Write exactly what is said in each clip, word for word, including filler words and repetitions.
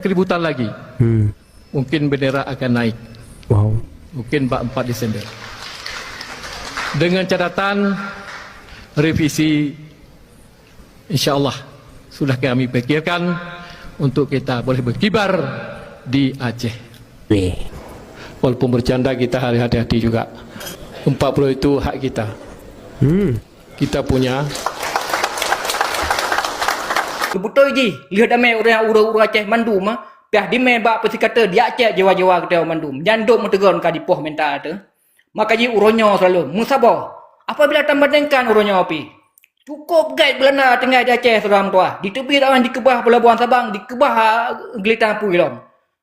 keributan lagi. Mungkin bendera akan naik. Mungkin bak empat Desember. Dengan catatan revisi, insya Allah, sudah kami pikirkan untuk kita boleh berkibar di Aceh. Walaupun bercanda, kita harus hati-hati juga. Empat puluh itu hak kita. Kita punya. Beutôi jih, lheueh damé ureuëng, ureuëng Aceh mandum, ah, piah dimé bak peusikata di Aceh jiwa-jiwa geutanyoe mandum. Nyan dok meuteugon ka dipoh menta teuh. Maka jih uroe nyoe selalu meusaboh. Apabila tabandingkan uroe nyoe pih, cukup gét Beulanda tinggai di Aceh, saudara meutuah. Diteubiet awaknyan dikeubah Pelabuhan Sabang, dikeubah, ah, geulitan apui lom.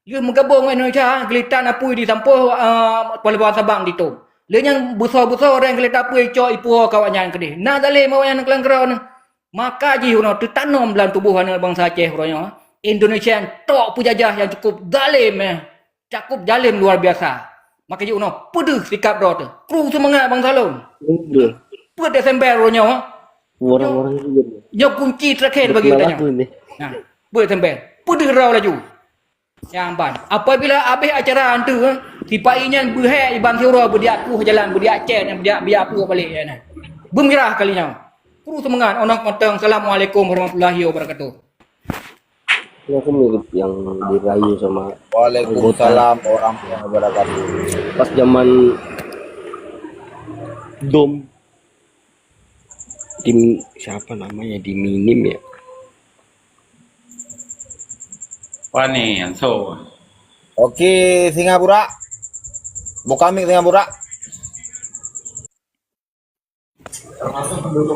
Lheueh meugabong ngon Indonesia, geulitan apui disampôh, ah, Pelabuhan Sabang ditôb. Lheueh nyan beusoe-beusoe ureuëng geulitan apui icok ipuwoe keu awaknyan keudeh. Na zalim awaknyan keulankeuroe nyoe. Maka jih uroe nyoe teutanom dalam tuboh aneuk bansa Aceh uroe nyoe, Indonesia nyang tok peujajah nyang cukup zalim, eh. Cukup zalim luar biasa. Maka jih uroe nyoe peudeuh sikap droe teuh. Kru seumangat bansa lôn. Peuet Desember uroe nyoe, eh. Nyoe kunci terakhir bagi geutanyoe. Nah, peuet Desember. Peudeuh droe laju. Nyang ban. Apabila habéh acara nyan teuh, eh, sipa-i nyan beuhèk ban siuroe beudiak kueh jalan, beudiak cèt, beudiak, beudiak puek balek, ya, nah. Beumirah kali nyoe. Kru seumangat, onong mantong. Assalamualaikum warahmatullahi wabarakatuh. Aku mirip yang dirayu sama Waalaikumsalam warahmatullahi wabarakatuh. Pas zaman dom, tim siapa namanya, di Minim ya? Wah, ni yang so. Oke, Singapura. Buka mic Singapura.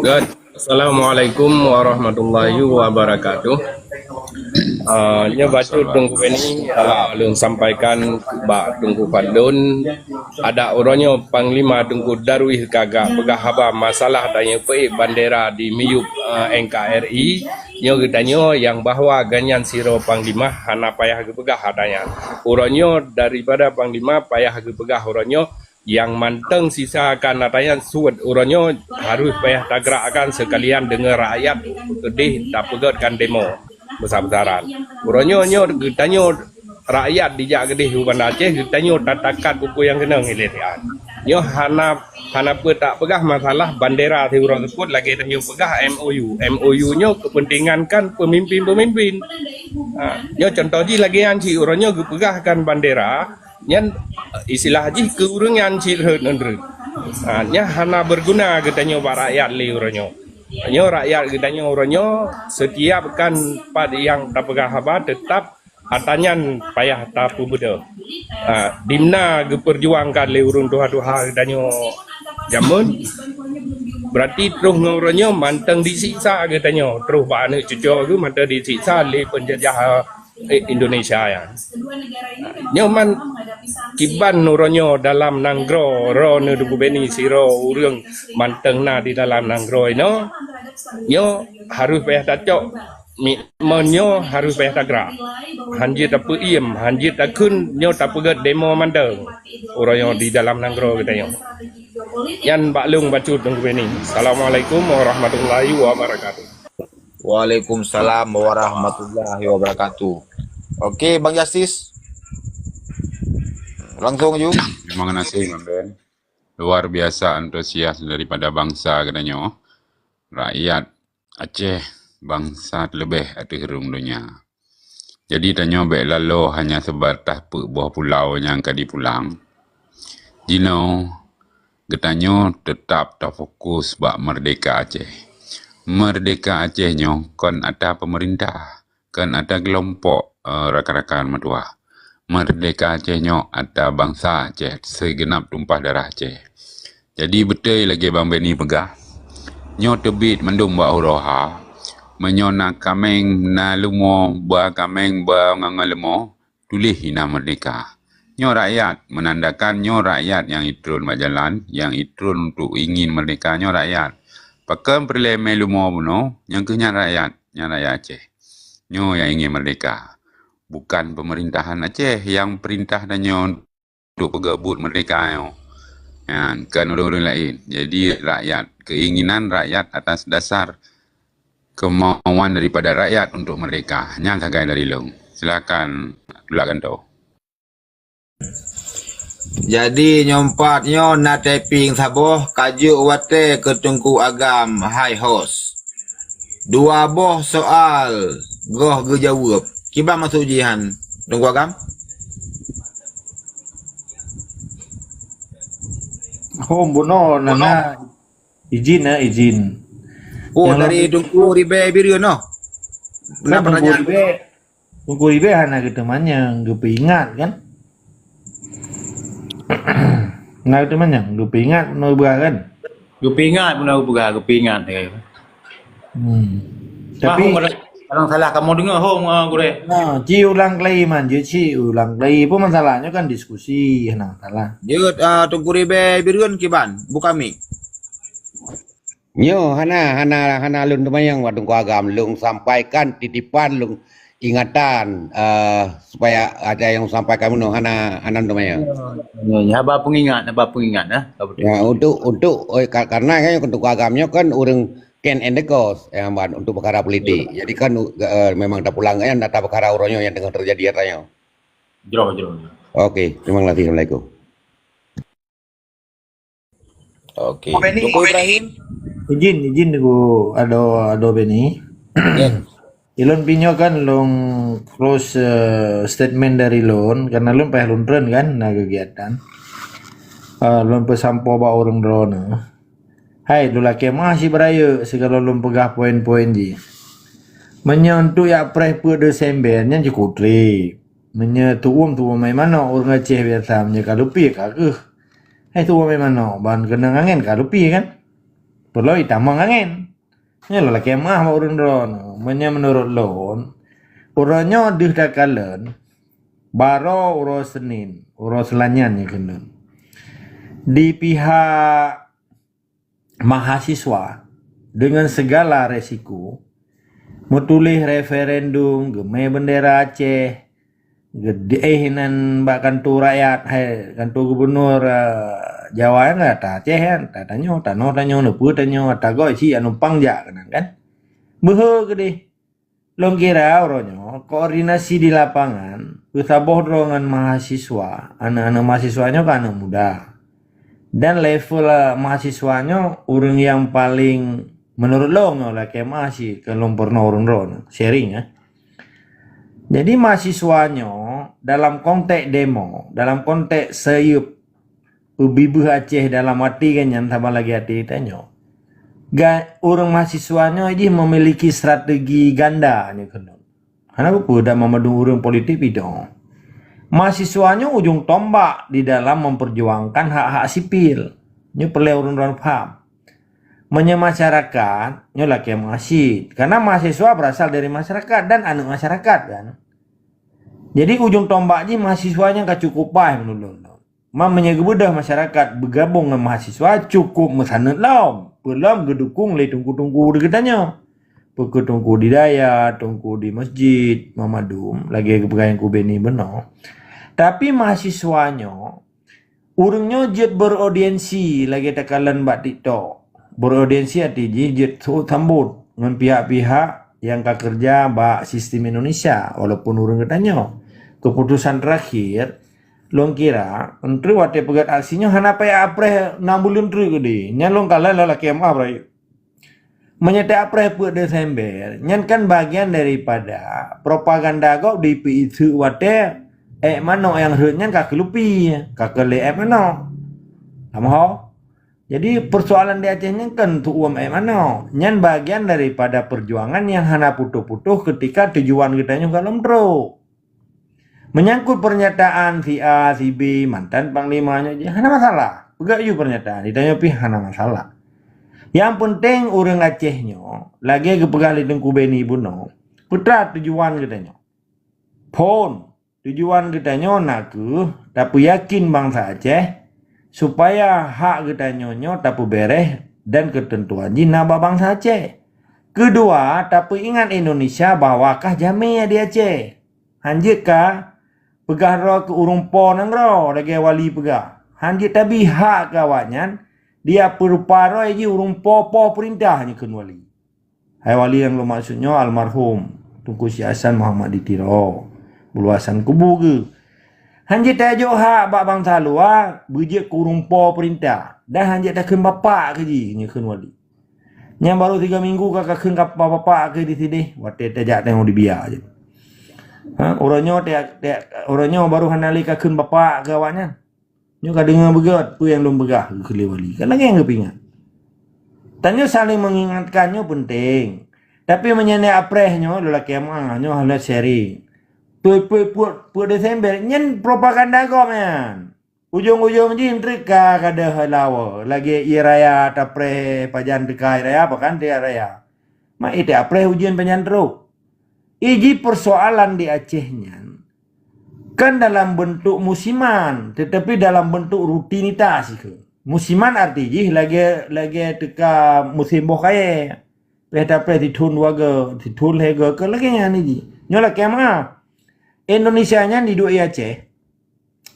Good. Assalamualaikum warahmatullahi wabarakatuh. Ah, nyoe bacut Teungku Beni, ah, lôn sampaikan bak Teungku Fadlon, adak uroe nyoe Panglima Teungku Darwis ka gak peugah haba masalah tanyoe peuék bandera di miyueb, ah, N K R I. Nyoe geutanyoe nyang bahwa gobnyan sidroe Panglima hana payah geupeugah haba nyan. Uroe nyoe daripada Panglima payah geupeugah uroe nyoe, nyang mantong sisa ka na tanyan suet uroe nyoe harôh payah tagrakkan seukalian deungon rakyat keudeh tapeugötkan demo besar-besaran. Uroe nyoe, nyoe geutanyoe rakyat dijak keudeh u Banda Aceh, geutanyoe tatakat peue-peue nyang keunong ilée nyan. Nyoe hana, hana peue tapeugah masalah bandera siuroe seupôt lagée tanyoe peugah M O U. M O U nyoe keupeuntengan kan peumimpin-peumimpin. Ha, nyoe cuntoh jih lagée nyan cit uroe nyoe geupeugahkan bandera, nyan, eh, istilah jih keu ureuëng nyan cit rhot ngon rhot. Ha, nyan hana beuguna geutanyoe bak rakyat lé uroe nyoe. Nyoe rakyat geutanyoe uroe nyoe, setiap kan pat nyang tapeugah haba, teutap ata nyan payah tapeubeudôh. Ha, dimna geupeurjuangkan lé ureuëng tuha-tuha geutanyoe jameun, berarti troh ngon uroe nyoe mantong disiksa geutanyoe, troh bak aneuëk cucoe geuh mantong disiksa lé peunjajah eh, Indonesia nyan. Nyoe man kiban uroe nyoe dalam nanggroe, droeneuh Teungku Beni sidroe ureuëng mantong na di dalam nanggroe inoe, nyoe harôh payah tacok, mi-, meunyoe harôh payah tagrak. Hanjeuet tapeuiem, hanjeuet takheun nyoe tapeugét demo mantong uroe nyoe di dalam nanggroe geutanyoe. Nyan bak lôn bacut Teungku Beni. Assalamualaikum warahmatullahi wabarakatuh. Waalaikumsalam warahmatullahi wabarakatuh. Oke, Bang Justis. Langsung ju. Terima kasih, Bang Ben. Luar biasa antusias daripada bangsa geutanyoe. Rakyat Aceh, bangsa teuleubeh ateueh rhueng donya. Jadi tanyoe bék laloe hanya seubatas peuet boh pulau nyang ka dipulang. Jinoe geutanyoe teutap tafokus bak meurdehka Aceh. Meurdehka Aceh nyoe kon atra peumeurintah, kon atra keulompok, eh, rakan-rakan meutuwah. Meurdehka Aceh nyoe atra bansa Aceh, sigeunab tumpah darah Aceh. Jadi beutôi lagée Bang Benny peugah, nyoe teubiet mandum bak uroe ha. Meunyoe na kaméng, na leumo, ba kaméng, ba ngon leumo, tuléh inan meurdehka. Nyoe rakyat, meunandakan nyoe rakyat nyang itron bak jalan, nyang itron untuk ingin meurdehka nyoe rakyat. Pakon peureulée mé leumo bunoe, nyang keuh nyan rakyat, nyan rakyat Aceh. Nyoe nyang ingin meurdehka. Bukan peumeurintahan Aceh nyang peurintah tanyoe untuk peugah buet meurdehka nyoe. Nyan, kon ureuëng-ureuëng laén. Jadi, rakyat, keinginan rakyat atas dasar kemauan daripada rakyat untuk meurdehka. Nyan sagai dari lôn. Silakan, Abdullah Ganto. Jadi, nyoe pat nyoe na tapieng saboh ka jok watée keu Teungku Agam, hai host. Dua boh soal goh geujaweueb. Kiban maksud jih nyan, Teungku Agam? Hom bunoe na, na izin, na izin. Oh, nyang dari Teungku Ribée Bireuen noh. Kan Teungku Ribée, Teungku Ribée hana geuteumanyong, geupeuingat kan? Na geuteumanyong, geupeuingat bunoe geupeugah kan? Geupeuingat bunoe geupeugah, geupeuingat, ya. Hmm. Tapi kadang salah kamoe deungoe, hom, ah, Gurée. Nah, ci ulang kali man, ci ulang kali. Apa masalahnya kan diskusi, hana masalah. Jeuet, ah, Teungku Ribée Bireuen kiban, buka mic. Nyoe hana, hana, hana lôn teumanyong bak Teungku Agam, lôn sampaikan titipan, lôn ingatan, eh, supaya ada nyang sampaikan bunoe hana, hana teumanyong. Ya, ya, haba pengingat, haba pengingat, eh. Ya, untuk, untuk, eh, ka-, karena kan Teungku Agam nyoe kan ureueng can and the cause, ya, ban, untuk perkara politik. Jadi kan, eh, memang tapulang kan data perkara uroe nyoe nyang teungoh terjadi atra nyoe. Jroh, jroh, jroh. Oke, terima kasih. Assalamualaikum. Oke. Teungku Ibrahim. Izin, izin Teungku, adoe, adoe Beni. Ilôn pi nyoe kan lôn close, eh, statement dari lôn, karena lôn payah lôn treun kan, na kegiatan. Eh, lôn peusampoe bak ureueng droeneuh. Hai, lôn lakée meu'ah cit beurayeuk sigohlom lôn peugah poin-poin jih. Meunyoe untuk jak preh peuet Desember nyan cukôp treb. Meunyoe tuom, tuom hai manok ureueng Aceh biasa, meunyoe ka lupi ka keuh. Hai tuom hai manok, ban keunong angén ka lupi kan? Peulom itamong angén. Nyoe lôn lakée meu'ah bak ureueng droeneuh. Meunyoe meunurot lôn, uroe nyoe deuh takalon, barô uroe Senin, uroe Seulanya nyoe keunan. Di pihak mahasiswa dengan segala resiko, meutuléh referendum, geumé bendera Aceh, geudiéh inan bak kanto rakyat, hai, kanto gubunur, eh, Jawa nyan, ata Aceh nyan, ata tanyoe, tanoh tanyoe, neupeue tanyoe, ata goe cit anumpang jak keunan kan. Beuhe keudeh. Lôn kira uroe nyoe, koordinasi di lapangan, peusaboh droe ngon mahasiswa, aneuk-aneuk mahasiswa nyoe kan aneuk muda. Dan level, eh, mahasiswa nyoe ureueng nyang paleng, meunurot lôn nyoe lakée meu'ah cit keu lôn peurunoe ureueng droeneuh, sharing, eh. Jadi mahasiswa nyoe dalam konteks demo, dalam konteks seuyeup peubibeuh Aceh dalam até geuh nyan sama lagée até tanyoe. Ga-, ureueng mahasiswa nyoe jih memiliki strategi ganda nyoe keunoe. Hana peue-peue dak meumandum ureueng politik pidong. Mahasiswa nyoe ujong tombak di dalam memperjuangkan hak-hak sipil. Nyoe peureulée ureueng droe paham. Meunyoe masyarakat, nyoe lakée meu'ah cit. Karena mahasiswa berasal dari masyarakat dan aneuk masyarakat kan. Jadi ujong tombak jih mahasiswa nyang ka cukôp paih meunurot lôn. Ma meunyoe geubeudôh masyarakat beugabong ngon mahasiswa cukôp meusaneut lom, peulom geudukong lé teungku-teungku di geutanyoe. Peu kheueh teungku di dayah, teungku di masjid, meumandum, lagée geupeugah Teungku Beni bunoe. Tapi mahasiswa nyoe, ureueng nyoe jeuet beraudiensi lagée takalon bak TikTok. Beraudiensi até jih jeuet sambot ngon pihak-pihak nyang ka keureuja bak sistem Indonesia, walaupun ureueng geutanyoe. Keuputosan teurakhir, lôn kira, menteri watée peugét aksi nyoe hana payah apreh nam buleuen treuk keudeh. Nyan lôn kalon lôn lakée meu'ah beurayeuk. Meunyoe teuapreh peuet Desember, nyan kan bagian daripada propaganda gob dipeuiseuk watée ék manok nyang rhot nyan ka keulupi, ka keu lé ék manok. Kamoe ho? Jadi, persoalan di Aceh nyan kan tuom ék manok. Nyan bagian daripada perjuangan nyang hana putôh-putôh keutika tujuan geutanyoe gohlom trok. Menyangkut pernyataan si A, si B, mantan panglima nyoe jih, hana masalah. Peugah yue pernyataan, geutanyoe pih hana masalah. Nyang peunteng ureueng Aceh nyoe, lagée geupeugah lé Teungku Beni bunoe, peue teuma tujuan geutanyoe. Phon, tujuan geutanyoe na kheueh tapeuyakin bansa Aceh, supaya hak geutanyoe nyoe tapeubéréh dan keuteuntuan jih na bak bansa Aceh. Keudua, tapeuingat Indonesia bahwa kah jamé di Aceh. Hanjeuet ka peugah droe keu ureueng po nanggroe lagée Wali peugah. Hanjeuet tabi hak keu awaknyan, dia peurupa droe jih ureueng po-po peurintah nyoe kheun Wali. Hai Wali nyang lôn maksud nyoe almarhum Teungku Syekh Hasan Muhammad di Tiro. Peuluasan kubu geuh. Hanjeuet tajok hak bak bansa luwa, beujeuet keu ureuëng po peurintah. Dan hanjeuet takheun bapak keu jih, nyoe kheun wali. Nyang barô tiga minggu ka kakheun ka bapak keu di sideh, watée tajak teuh di biya jih. Ha, uroe nyoe, uroe nyoe barô hana lé kakheun bapak keu awaknyan. Nyoe ka deungoe beugét peue nyang lôn peugah keu lé wali. Kan lagée nyang geupeuingat. Tanyoe saléng meungingatkan nyoe peunteng. Tapi meunyoe nyan apreh nyoe lôn lakée meuah, nyoe hana sharing. Peue-peue peuet Desember nyan propaganda gob nyan. Ujong-ujong jih teuka ka deuh lawa lagée ie raya tapreh pajan teuka ie raya pakan teuka raya. Mak ite apreh ujeuen pajan trok. Iji persoalan di Aceh nyan kan dalam bentuk musiman, tetapi dalam bentuk rutinitas ke. Musiman arti jih lagée lagée teuka musim boh kayée. Peh tapreh sithon dua go, sithon lhée go ke lagée nyan iji. Nyoe lakée meuah. Indonesia nyan di duek Aceh.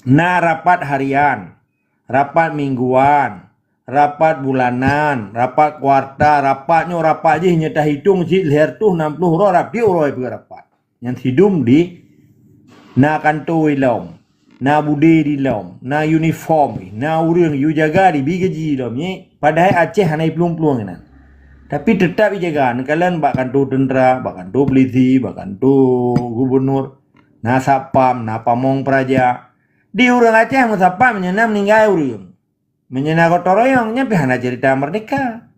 Na rapat harian, rapat mingguan, rapat bulanan, rapat kuartal, rapat nyoe rapat jih nyoe tahitong cit lhée reutôh nam ploh uroe rapi uroe peue rapat. Nyan sidum di na kantô ilom, na budé di lom, na uniform, na ureuëng yue jaga di bi gaji lom nyi. Padahai Aceh hana iplueng-plueng inan. Tapi tetap ijaga neukalon bak kantô teuntra, bak kantô polisi, bak kantô gubunur, na satpam, na pamong peraja. Di ureuëng Aceh meusapa meunyoe na meuninggai ureuëng. Meunyoe na gotong royong, nyan pih hana cerita merdeka.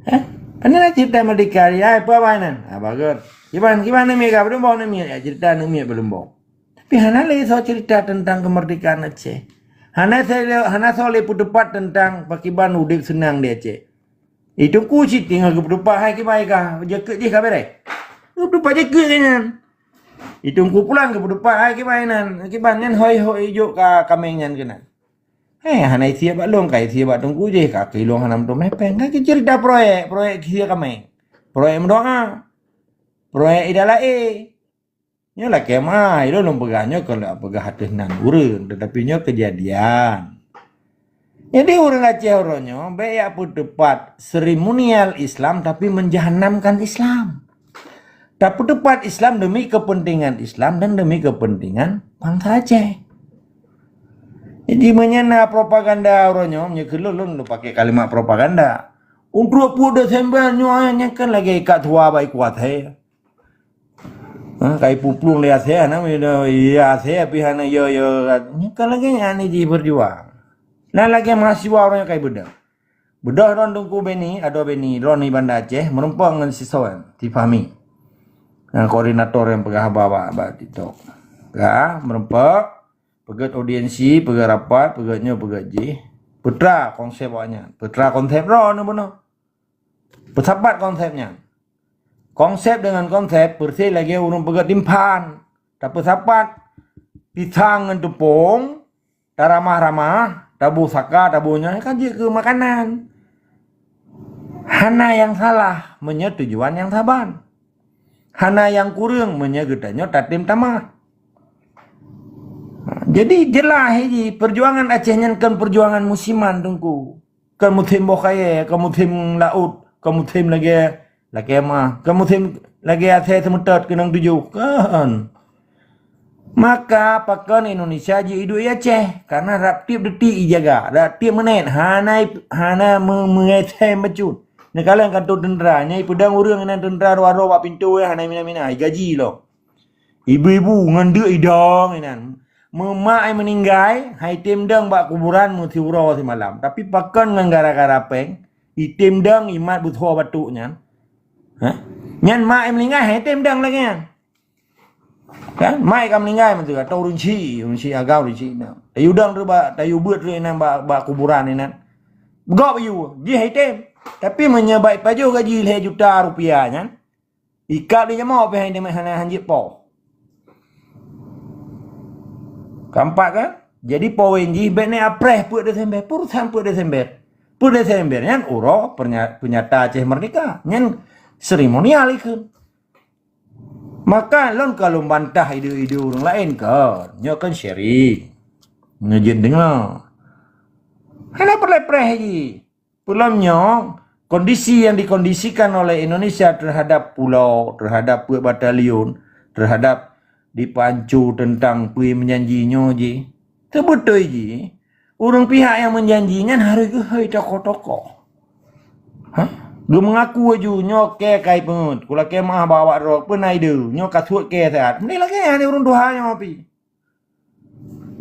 Eh? Hana cerita merdeka, ya, apa abah nan? Ah, bagus. Kiban, kiban namiet ka, belum bau namiet, ya, cerita namiet belum bau. Tapi hana lé soe cerita tentang kemerdekaan Aceh. Hana soe, hana soe lé peuteupat tentang pakiban udeb seunang di Aceh. Itungku cit tinggai geupeutupat hai kiban ka, jakeuet jih ka bereh. Geupeutupat jakeuet nyan. Itungku pulang geupeutupat hai kiban nan. Kiban nyan hoi-hoi ijok ka kameng nyan keunan. Hei, hana isi bak lôn, ka isi bak tungku jih, ka kilong hana meuteumé péng. Ka cerita proyek, proyek isi kameng. Proyek meudoa. Proyek idalae. Nyoe lakée meuah, ilôn lôn peugah nyoe kon lôn peugah ateueh nan ureuëng, tetapi nyoe keujadian. Jadi ureuëng Aceh uroe nyoe bék jak peuteupat seremonial Islam tapi menjahanamkan Islam. Tapeuteupat Islam demi kepentingan Islam dan demi kepentingan bansa Aceh. Jadi meunyoe na propaganda uroe nyoe, meunyoe keu lôn, lôn pakai kalimat propaganda. Untuk peuet Desember nyoe nyan kan lagée ikat tuha bak iku até. Ha, kai puplueng lé asée, hana mi-, ya asée, tapi hana yo, yo, nyoe kan lagée nyan jih berjuang. Nah, lagée mahasiswa ureuëng kai beudôh. Beudôh droen Teungku Beni, adoe Beni, droen di Banda Aceh, meureumpok ngon si Soe, si Fahmi. Nah, koordinator nyang peugah haba bak, bak TikTok. Ka, meureumpok, peugét audiensi, peugét rapat, peugét nyoe, peugét jih. Peutra konsep awaknyan. Peutra konsep droen bunoe. Peusapat konsep nyan. Konsep deungon konsep, peureuséh lagée ureuëng peugét timphan. Tapeusapat pisang ngon teupông, taramah-ramah, taboh saka, taboh nyoe, ka jeuet keu makanan. Hana nyang salah meunyoe tujuan nyang saban. Hana nyang kureueng meunyoe geutanyoe tatem tamah. Jadi, jeulaih jih, perjuangan Aceh nyan kon perjuangan musiman, Teungku. Kon musém boh kayée, kon musém laôt, kon musém lagée, lakée meuah, kon musém lagée asée seumeutot keunong tujoh, kon. Maka pakon Indonesia jiduek i Aceh, karena rab tieb detik ijaga, rab tieb menét hana i-, hana me-, meungesém bacut. Neukalon kantô teuntra, nyan ipeudong ureuëng inan teuntra dua droe bak pintoe, hana mina-mina, igaji lom. Ibu-ibu ngon deuk idong inan. Meumak ai meuninggai, hai tem dong bak kuburan meusiuroe simalam. Tapi pakon ngon gara-gara péng, item dong imat beusoe batuk nyan. Ha? Nyan mak ai meuninggai, hai tem dong lagée nyan. Kan? Mak ai ka meuninggai meusiuroe, atau ureuëng chik, ureuëng chik agam, ureuëng chik inong. Tayue dong tu bak, tayue beuet tu inan bak, bak kuburan inan. Beugop ayue, jih hai tem. Tapi meunyoe bak ipajoh gaji lhée juta rupiah nyan, ikab di jamoe pih hana, hana hanjeuet po. Keempat kan? Jadi poin jih bék ni apreh peuet Desember, peue urusan peuet Desember. Peuet Desember nyan uroe pernya-, peunyata Aceh Merdeka. Nyan seremonial ikheun. Maka lôn ka lôn bantah ide-ide ureuëng laén kan. Nyoe kan sharing. Ngeujeuet deungoe. Hana peureulée preh jih. Peulom nyoe, kondisi yang dikondisikan oleh Indonesia terhadap pulau, terhadap peuet batalion, terhadap dipancu teuntang peue meujanji nyoe jih. Teubeutôi jih, ureuëng pihak nyang meujanji nyan harôh geuhôi tokoh-tokoh. Ha? Geumeungaku laju nyoe kée kai peungeuet, kulakée meuah bak awak droe, peue na ideu, nyoe ka suet kée seuhat. Meunan lagée nyan ureuëng tuha nyoe pih.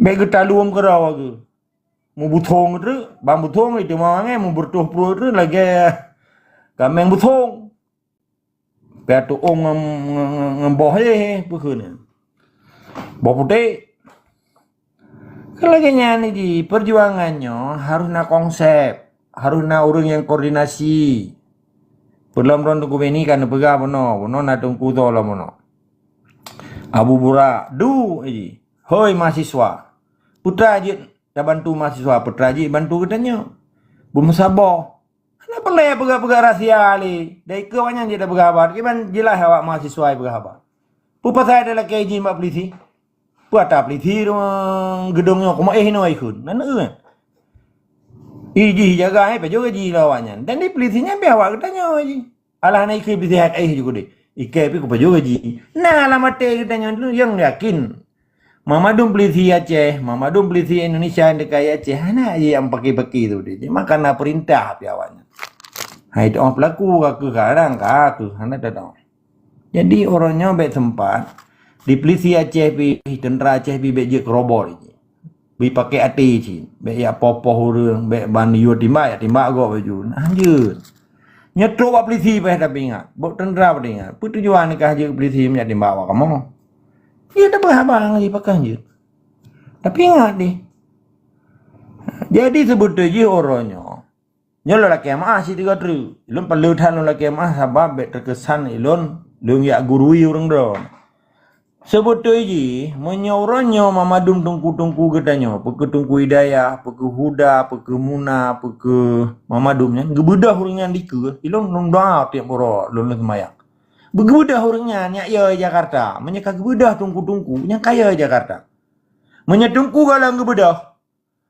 Bék geutaleuem keudroe geuh. Meubuthong treuk, ban buthong itu mawangée meubeurtoh pruet treuk lagée kaméng buthong. Pih tuong ngon, ngon, ngon boh jih, peue kheun. Boh putéh. Kan lagée nyan jih, perjuangan nyoe harôh na konsep, harôh na ureuëng nyang koordinasi. Peulom droe Teungku Beni ka neupeugah bunoe, bunoe na Teungku Tho lom bunoe. Abu Burak, du jih, hôi mahasiswa. Peue teuma jeuet tabantu mahasiswa, peue teuma jeuet bantu geutanyoe. Beumeusaboh. Hana peureulée peugah-peugah rahsia lé. Dari keu awaknyan jeuet tapeugah haba, kiban jeulaih awak mahasiswa peugah haba. Peue pasai talakée jih bak peulisi? Peue ata peulisi ruang geudong nyoe, kumaéh inoe ikheun? Nan eu. Ih jih jaga, eh, pajoh gaji lom awaknyan. Dan di peulisi nyan pih awak geutanyoe jih. Alah na ikheun peulisi hai éh ju keudeh. Ikheun pih kupajoh gaji. Nah, lam até geutanyoe tu nyang yakin. Mamandum peulisi Aceh, mamandum peulisi Indonesia nyang teuka Aceh, hana jih nyang paki-paki tu deh. Maka na peurintah pih awaknyan. Hai teuh pelaku ka keuh, kadang ka keuh, hana teuh. Jadi, uroe nyoe bék seumpat, di peulisi Aceh pih, teuntra Aceh pih bék jeuet keurobot jih. Bri pakék até cit, bék jak poh-poh ureuëng, bék ban yue timbak, jak timbak gob laju. Nah, hanjeuet. Nyoe trok bak peulisi paih tapi ingat, bak teuntra paih ingat. Peue tujuan kah jeuet peulisi meujak timbak awak kamoe? Iya, tapeugah haba ngon jih pakon jeuet. Tapi ingat deh. Jadi, seubeutôi jih uroe nyoe, nyoe lôn lakée meu'ah siteungoh treuk. Lôn peuleueh that lôn lakée meu'ah sabab bék teukesan ilôn, lôn jak gurui ureuëng droe. Seubeutôi jih, meunyoe uroe nyoe mamandum teungku-teungku geutanyoe, peu kheueh Teungku Hidayah, peu kheueh Huda, peu kheueh Muna, peu kheueh mamandum nyan, geubeudôh ureuëng nyan dikeue, ilôn lôn doa tieb uroe lôn, lôn seumayang. Geubeudôh ureuëng nyan, nyak yo Jakarta. Meunyoe ka geubeudôh teungku-teungku, nyan ka yo Jakarta. Meunyoe teungku gohlom geubeudôh,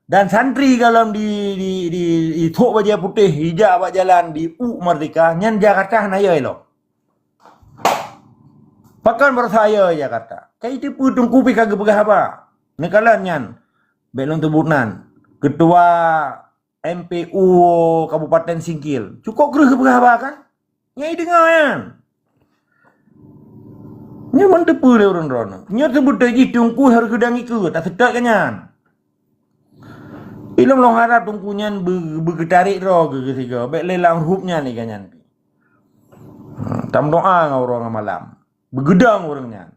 dan santri gohlom di, di, di, di thok bajée putéh, ijak bak jalan di u merdeka, nyan Jakarta hana yo ilong. Pakon baroesa yo Jakarta? Ka iteupeue teungku pih ka geupeugah haba. Neukalon nyan, bék lôn teubut nan, ketua M P U Kabupaten Singkil. Cukôp kreueh geupeugah haba kan? Nyang ideungoe nyan. Nyoe ban teupeue lé ureuëng droeneuh. Nyoe seubeutôi jih teungku harôh geudang ikeue, taseutôt keu nyan. Ilôn lôn harab teungku nyan beu-, beugeutarék droe geuh sigoe, bék lé lam ruhup nyan lé geuh nyan. Ha, tameudoa ngon uroe ngon malam. Beugeudong ureuëng nyan.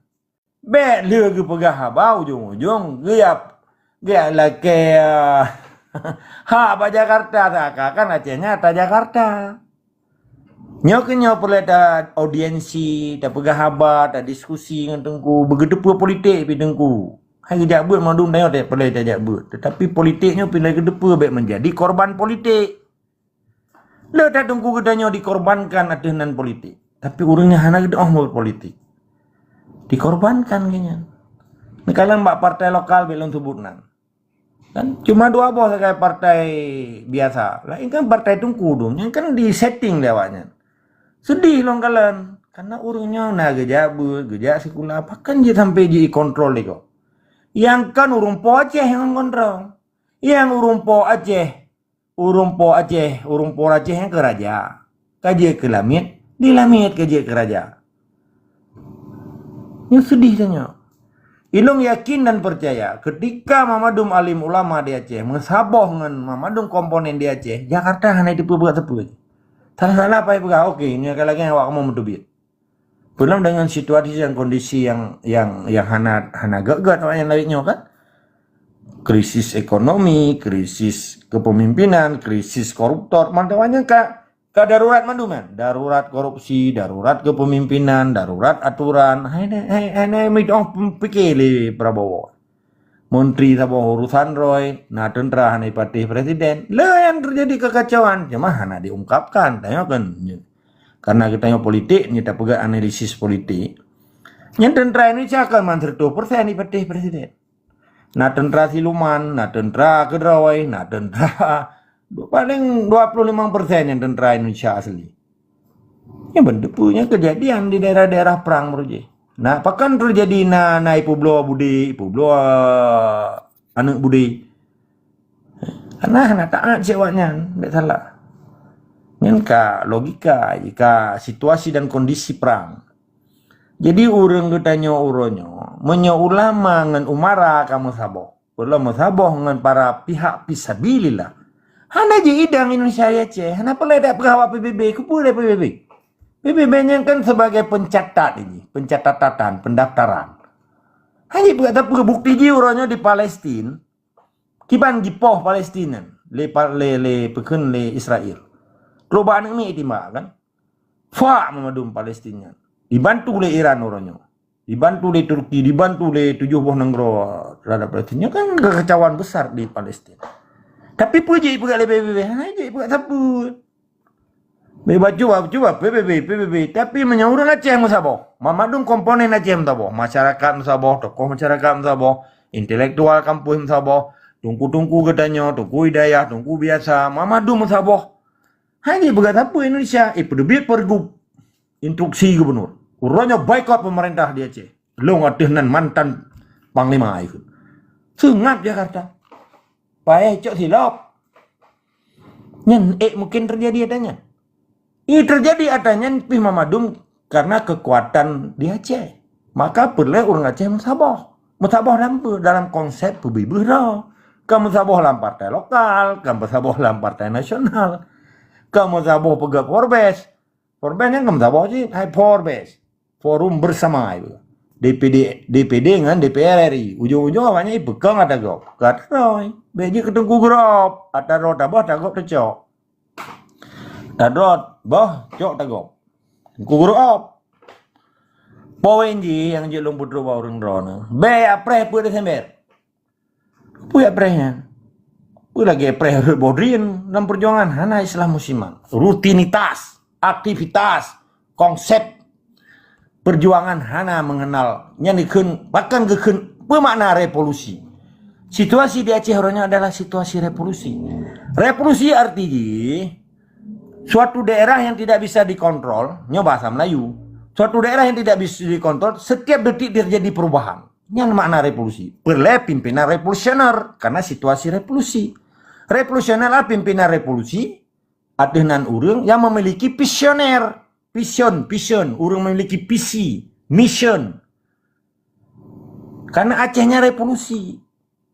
Bék lheueh geupeugah haba ujong-ujong geuyap, geuyap lakée, ah, hak bak Jakarta, seakan-akan Aceh nyan ata Jakarta. Nyoe keuh nyoe peureulée ta audiensi, tapeugah haba, tadiskusi ngon teungku, beugeuteupeue politik pih teungku. Hai geujak beuet mandum tanyoe teuh peureulée tajak beuet, teutapi politik nyoe pih lé geuteupeue bék meujadi korban politik. Le that teungku geutanyoe dikorbankan ateueh nan politik. Tapi ureuëng nyang hana geudoh buet politik dikorbankan keu nyan. Neukalon bak partai lokal bék lôn seubut nan. Kan cuma dua boh sagai partai biasa. Laén kan partai teungku dum, nyan kan di-setting lé awaknyan. Seudeh lôn kalon, karena ureuëng nyoe na geujak beuet, geujak sikula, pakon jih sampai jikontrol lé gob. Nyang kon ureuëng po Aceh nyang kontrol. Nyang ureuëng po Aceh Ureuëng po Aceh, ureuëng po Aceh nyang keu raja. Ka jeuet keu lamiet, di lamiet ka jeuet keu raja. Nyoe seudeh tanyoe. Ilôn yakin dan peucaya, keutika mamandum alim ulama di Aceh meusaboh ngon mamandum komponen di Aceh, Jakarta hana jiteupeue beuet sapeue. Salah-salah pai peugah, "Oke, nyoe ka lagée awak kamoe meuteubiet." Peulom dengan situasi dan kondisi yang, yang, yang hana, hana gét-gét awaknyan lagée nyoe kan. Krisis ekonomi, krisis kepemimpinan, krisis koruptor, mantong awaknyan ka, ka darurat mandum kan. Darurat korupsi, darurat kepemimpinan, darurat aturan. Hai, hai, hai, hai, midong pike lé Prabowo. Menteri saboh urusan roi, na teuntra hana jipatéh presiden. Le nyang teujadi kekacauan, cuma hana diungkapkan. Tanyoe kan, karena geutanyoe politik, nyoe tapeugah analisis politik. Nyan teuntra Indonesia kan man seratus persen jipatéh presiden. Na teuntra siluman, na teuntra keudroe, na teuntra paling dua puluh lima persen nyang teuntra Indonesia asli. Nyan ban teupeue nyan kejadian di daerah-daerah perang baroe jih. Nah, pakon teujadi na, na ipeubloe budé, ipeubloe aneuk budé? Karena hana taát cit awaknyan, bèk salah. Nyan ka logika, ka situasi dan kondisi prang. Jadi, ureueng geutanyoe uroe nyoe, meunyoe ulama ngon umara ka meusaboh, peulom meusaboh ngon para pihak fisabilillah, hana jiidang Indonesia di Aceh. Hana peureulee tapeugah awak P B B, keupeue lé P B B? P B B nyan kan sebagai pencatat ini, pencatatan, pendaftaran. Hana jipeugah sapeue, bukti jih uroe nyoe di Palestin, kiban jipoh Palestin nyan lé Pa-, lé, lé, peukheun lé Israel. Keuluwarga aneuk miet timbak kan? Fak meumandum Palestin nyan. Dibantu lé Iran uroe nyoe. Dibantu lé Turki, dibantu lé tujoh boh nanggroe terhadap Palestin. Nyan kan kekacauan besar di Palestin. Tapi peue jipeugah lé P B B? Hana jipeugah sapeue. Beubacut, bacut, P B B, P B B. Tapi meunyoe ureueng Aceh meusaboh, mamandum komponen Aceh meusaboh, masyarakat meusaboh, tokoh masyarakat meusaboh, intelektual kampus meusaboh, teungku-teungku geutanyoe, teungku hidayah, teungku biasa, mamandum meusaboh. Hana jipeugah sapeue Indonesia, eh, peuteubiet pergub, instruksi gubernur. Uroe nyoe boikot pemerintah di Aceh. Lôn ateueh nan mantan panglima ikheun. Seungab Jakarta. Paéh cok silop. Nyan ék mungkin teujadi ata nyan. Ih, teujadi ata nyan pih mamandum karena keukuatan di Aceh. Maka peureulee ureueng Aceh meusaboh. Meusaboh lam peue? Dalam konsep peubeubaih droe. Ka meusaboh lam partai lokal, ka meusaboh lam partai nasional. Ka meusaboh peugah Forbes. Forbes nyan ka meusaboh cit, hai Forbes. Forum bersama itu. D P D, D P D ngon D P R R I. Ujong-ujong awaknyan ipeukong ata gob. Ka ata droe. Bèk jeuet keu teungku gurop. Ata droe taboh, ata gob tacok. Ata droe boh, cok ata gob. Teungku gurop. Poin jih nyang jeuet lôn peutrok bak ureueng droeneuh. Bèk apreh peuet Desember. Peue apreh nyan? Peue lagèe apreh rhot boh drien dalam perjuangan? Hana Islam musiman. Rutinitas, aktivitas, konsep perjuangan hana mengenal. Nyan dikheun, bahkan geukheun, peue makna revolusi? Situasi di Aceh uroe nyoe adalah situasi revolusi. Revolusi arti jih, suatu daerah yang tidak bisa dikontrol, nyoe bahasa Melayu. Suatu daerah yang tidak bisa dikontrol, setiap detik terjadi perubahan. Nyan makna revolusi. Peureulee pimpinan revolusioner, karena situasi revolusi. Revolusioner lah pimpinan revolusi, ateueh nan ureueng yang memiliki visioner. Vision, vision. Ureueng memiliki visi, mission. Karena Aceh nyan revolusi.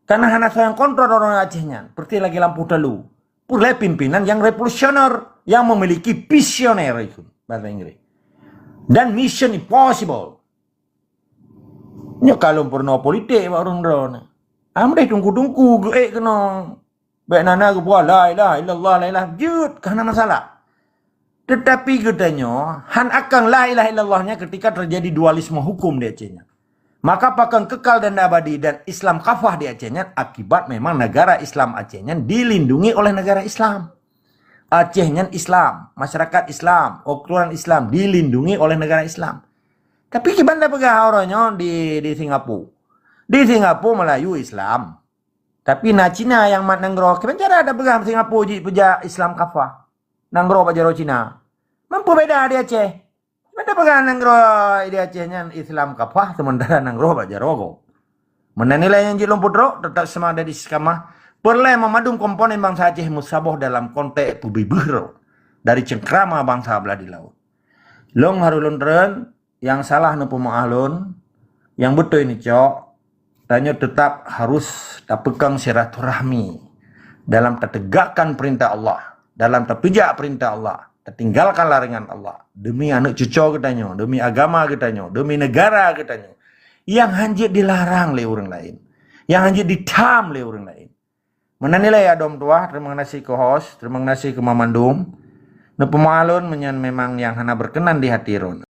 Karena hana soe nyang kontrol ureueng Aceh nyan. Seperti lagèe lampôh talu. Peureulee pimpinan yang revolusioner, yang memiliki visioner itu, bahasa Inggris. Dan mission impossible. Nyoe ka lôn peurunoe politik bak ureueng droeneuh. Amdeh teungku-teungku geuék keunoe. Bèk na-na geupeugah la ilaha illallah, la ilaha, jeuet, ka hana masalah. Tetapi geutanyoe han akan la ilaha illallah nyan ketika terjadi dualisme hukum di Aceh nyan. Maka pakon kekal dan abadi dan Islam kafah di Aceh nyan akibat memang negara Islam Aceh nyan dilindungi oleh negara Islam. Aceh nyan Islam, masyarakat Islam, aturan Islam dilindungi oleh negara Islam. Tapi kiban tapeugah uroe nyoe di, di Singapura. Di Singapura Melayu Islam. Tapi na Cina nyang mat nanggroe. Kiban cara tapeugah Singapura jih peujak Islam kafah? Nanggroe bak jaroe Cina. Mampu beda di Aceh. Kiban tapeugah nanggroe di Aceh nyan Islam kafah, sementara nanggroe bak jaroe gob? Meunan ilèe nyang jeuet lôn peutrok, tetap semangat dan istiqamah. Peureulee meumandum komponen bansa Aceh meusaboh dalam konteks peubeubaih droe dari cengkrama bansa blah di laôt. Lôn harôh lôn treun, nyang salah neupeumaáh lôn, nyang beutôi neucok, tanyoe teutap harôh tapeukong silaturahmi dalam tateugakkan peurintah Allah, dalam tapeujak peurintah Allah, tatinggalkan larangan Allah, demi aneuk cucoe geutanyoe, demi agama geutanyoe, demi neugara geutanyoe, nyang han jeuet dilarang lé ureueng laén, nyang han jeuet ditham lé ureueng laén. Meunan ilèe ya dom tuah, terima kasih keu host, terima kasih keu mamandum. Neupeumaáh lôn meunyoe memang nyang hana berkenan di hati droeneuh.